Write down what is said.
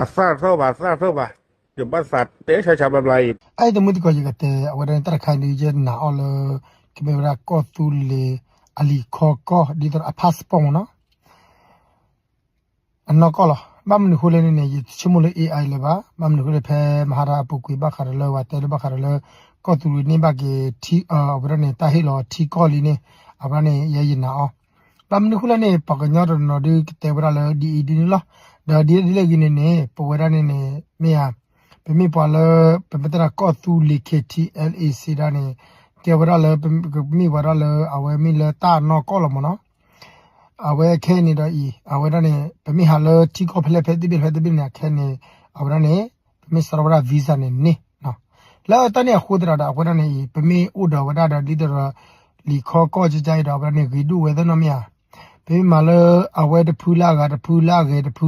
အသၣ်ထီၣ်ဘၣ် အသၣ်ထီၣ်ဘၣ်, ယဘၣ်သးတဲဆါဆါဘျါဘျါအံၤ, အအံၤတမုၢ်တကိး ယကတဲ အဝဲဒၣ်န့ၣ် တၢ်တခါအံၤဒုး ယနာ်အီၤလၢ ကမ့ၢ်ဝဲဒၣ်ကီၢ်သူလ့ၤ အလံာ်ခီကီၢ် ဒ်သိးဒီးအ passport မ့ၢ်နီၤ အနီၢ်ကီၢ်လီၤ. ဘၣ်မနုၤဃိလဲၣ်န့ၣ်န့ၣ် ယတဆိကမိၣ်လၢ AI လၢၤဘၣ်. ဘၣ်မနုၤဃိလဲၣ် ဖဲမဟါတၢ်အပူၤကွံာ် ဘၣ်ဃးဒီးလၢ ပှၤတဲလၢဘၣ်ဃးဒီးလၢ ကီၢ်သူလ့ၤန့ၢ်ဘၣ်က့ၤ အဝဲဒၣ်န့ၣ် တၢ်ဟ့ၣ်လီၤထံကီၢ်လံန့ၣ် အဝဲဒၣ်န့ၣ် ယဲယနာ်အီၤ. ဘၣ်မနုၤဃိလဲၣ်န့ၣ် ပှၤကညီတနီၤဒုးကတဲဝဲဒၣ်လၢ ဒ်အံၤဒ်န့ၣ်လီၤ. ဒီးဒ်လဲၣ်ဂ့ၤန့ၣ်န့ၣ် ပဝဲဒၣ်န့ၣ်န့ၣ် မ့ၢ်ဧါ, ပမ့ၢ်ပှၤလၢ ပမ့ၢ်တဲဒၣ်ကီၢ်သူလ့ၤ KTLA စံးဒၣ်န့ၣ် ကဲဝဲဒၣ်လၢ ပမ့ၢ်ဝဲဒၣ်လၢအဝဲမ့ၢ်လၢတၢ်အနီၢ်ကီၢ်လီၤမ့ၢ်နီၤ. အဝဲခဲအံၤန့ၣ်ဒီးအံၤ အဝဲဒၣ်န့ၣ် ပမ့ၢ်ဟးလၢထံကီၢ်ဖဲလဲၣ်ဖဲသဘ့ၣ်ဖဲသဘ့ၣ်န့ၣ် အခဲန့ၣ် အဝဲဒၣ်န့ၣ် ပမ့ၢ်စးထီၣ်ဝဲဒၣ် visa န့ၣ်န့ၣ် လၢတၢ်န့ၣ်အဃိသတးဒီး အဝဲဒၣ်န့ၣ်အံၤ ပမ့ၢ်အိၣ်ဒီးဝဲဒၣ်ဒီး ဒ်သိးဒီး လံာ်ခီကီၢ်ကကါအံၤဒီး အဝဲဒၣ်န့ၣ် ဂ့ၤဒိၣ်ဝဲသ့ၣ်နီၣ်မ့ၢ်ဧါ. ပမ့ၢ်မၤလၢ အဝဲတဖုလၢအဂၤတဖုလၢအဂၤတဖု